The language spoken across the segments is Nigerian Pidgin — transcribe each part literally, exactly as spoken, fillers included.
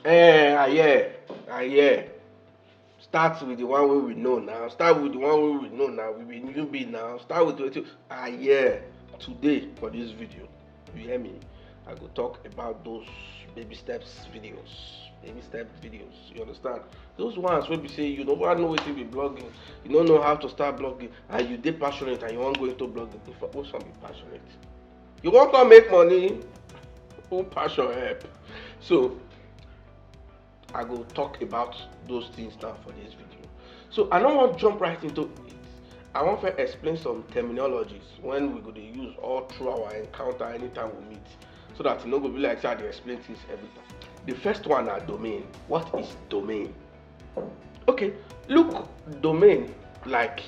Eh, I hear, I hear. Start with the one wey we know now. Start with the one wey we know now. We be newbie now. Start with wetin I hear today for this video. You hear me? I go talk about those baby steps videos. Baby step videos. You understand? Those ones wey be say you never know wetin be blogging, you no know how to start blogging, and you dey passionate and you wan go into blogging. In fact, which one be passionate? You wan come make money? Who passion help? So I go talk about those things now for this video. So I no wan jump right into it. I wan first explain some terminologies when we go dey use all through our encounter anytime we meet, so that e no go be like say I dey explain things every time. The first one na domain. What is domain? Okay, look domain like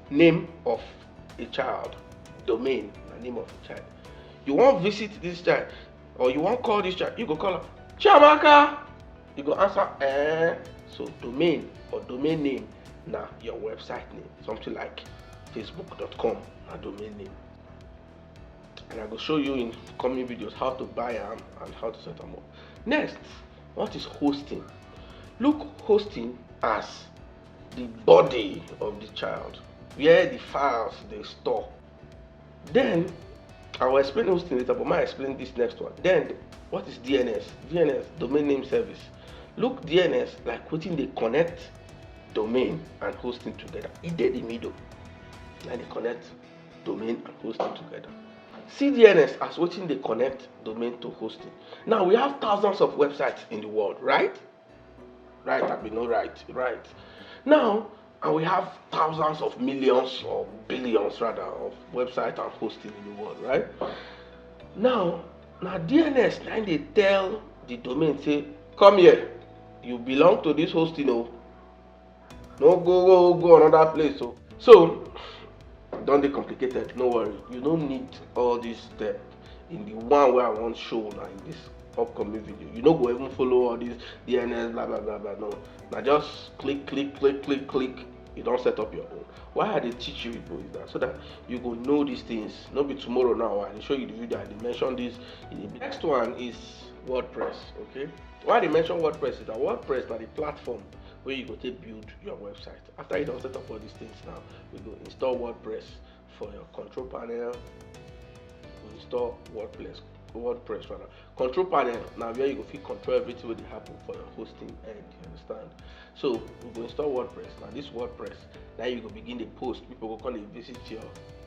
name of a child. Domain na name of a child. You wan visit this child or you wan call this child, you go call am, "Chiamaka." You go answer, "Eh." So domain or domain name na your website name, something like facebook dot com na domain name. And I go show you in coming videos how to buy am and how to set am up. Next, what is hosting? Look hosting as the body of the child, where the files dey store. Then I will explain hosting later, but I explain this next one. Then what is D N S? D N S, domain name service. Look D N S like wetin dey connect domain and hosting together. E dey the middle. Na dey connect domain and hosting together. See D N S as wetin dey connect domain to hosting. Now we have thousands of websites in the world, right? Right, I be no right, right. Now, and we have thousands of millions or billions rather of websites and hosting in the world, right? Now, na D N S na dey tell the domain say, "Come here, you belong to this hosting o. No go go go another place o." So e don dey complicated, no worry. You no need all this step in the one wey I wan show una in this upcoming video. You no go even follow all this D N S blah blah blah blah. No, na just click click click click click. You don set up your own. Why I dey teach you people is that so that you go know these things. No be tomorrow now I dey show you the video, I dey mention this. The next one is WordPress. Okay, why I dey mention WordPress is that WordPress na the platform wey you go take build your website. After you don set up all these things now, we go install WordPress for your control panel. We install WordPress, WordPress rather. Control panel na where you go fit control everything wey dey happen for your hosting end. You understand? So we go install WordPress. Now this WordPress, now you go begin dey post. People go come dey visit your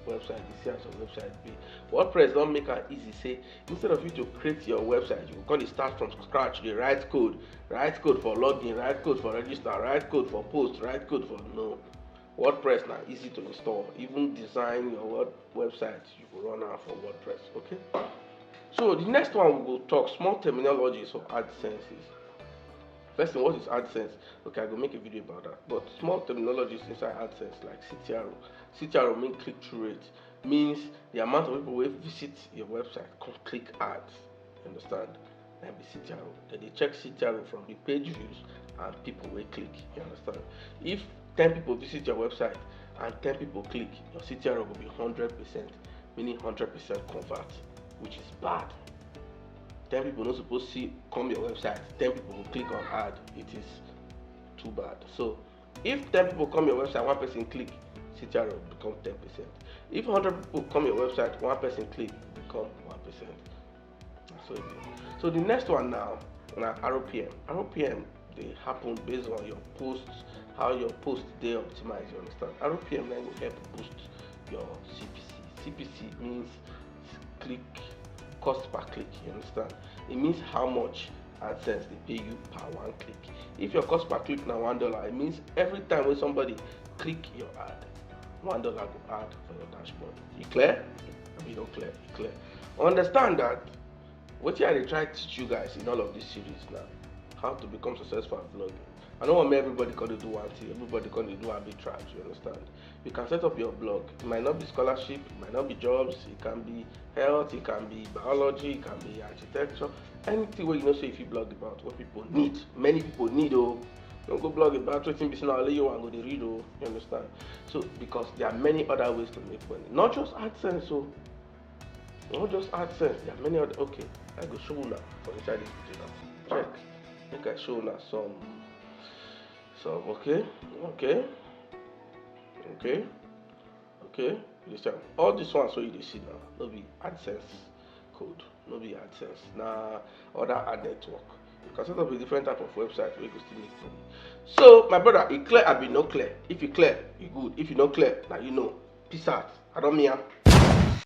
website, dey see as your website be. WordPress don make am easy. Say instead of you to create your website, you go come dey start from scratch, dey write code, write code for login, write code for register, write code for post, write code for no. WordPress na easy to install. Even design your web website, you go run am for WordPress. Okay. So the next one we go talk small terminologies of AdSense is. First thing, what is AdSense? Okay, I go make a video about that. But small terminologies inside AdSense like C T R O. C T R O mean click through rate, means the amount of people wey visit your website come click ads. You understand? Na be C T R O. Dem dey check C T R O from the page views and people wey click. You understand? If ten people visit your website and ten people click, your C T R O go be hundred percent, meaning hundred percent convert, which is bad. Ten people no suppose see come your website, ten people go click on ad. It is too bad. So if ten people come your website, one person click, C T R O become ten percent. If hundred people come your website, one person click, become one percent. So e be. So the next one now na R O P M. R O P M dey happen based on your post, how your post dey optimized. You understand? R O P M na go help boost your C P C. C P C means click, cost per click. You understand? It means how much AdSense dey pay you per one click. If your cost per click na one dollar, it means every time wey somebody click your ad, one dollar go add for your dashboard. E clear? Abi e no clear? E clear. Understand that wetin I dey try teach you guys in all of this series na how to become successful at vlogging. I no wan make everybody come dey do one thing, everybody come dey do arbitrage, you understand? You can set up your blog. It might not be scholarship, it might not be jobs, it can be health, it can be biology, it can be architecture, anything wey you know say you fit blog about, wey people need, many people need o. No go blog about wetin be say na only you wan go dey read o, you understand? So because there are many other ways to make money, not just AdSense o. Not just AdSense, there are many other. Okay, I go show una for inside this video now. Check. Make I show una some some okay, okay, okay, okay. You see am? All these ones wey you dey see now no be AdSense code, no be AdSense, na other ad network. You can set up a different type of website wey go still make money. So my brother, e clear abi no clear? If e clear, e good. If e no clear, na you know. Peace out. I don mean am.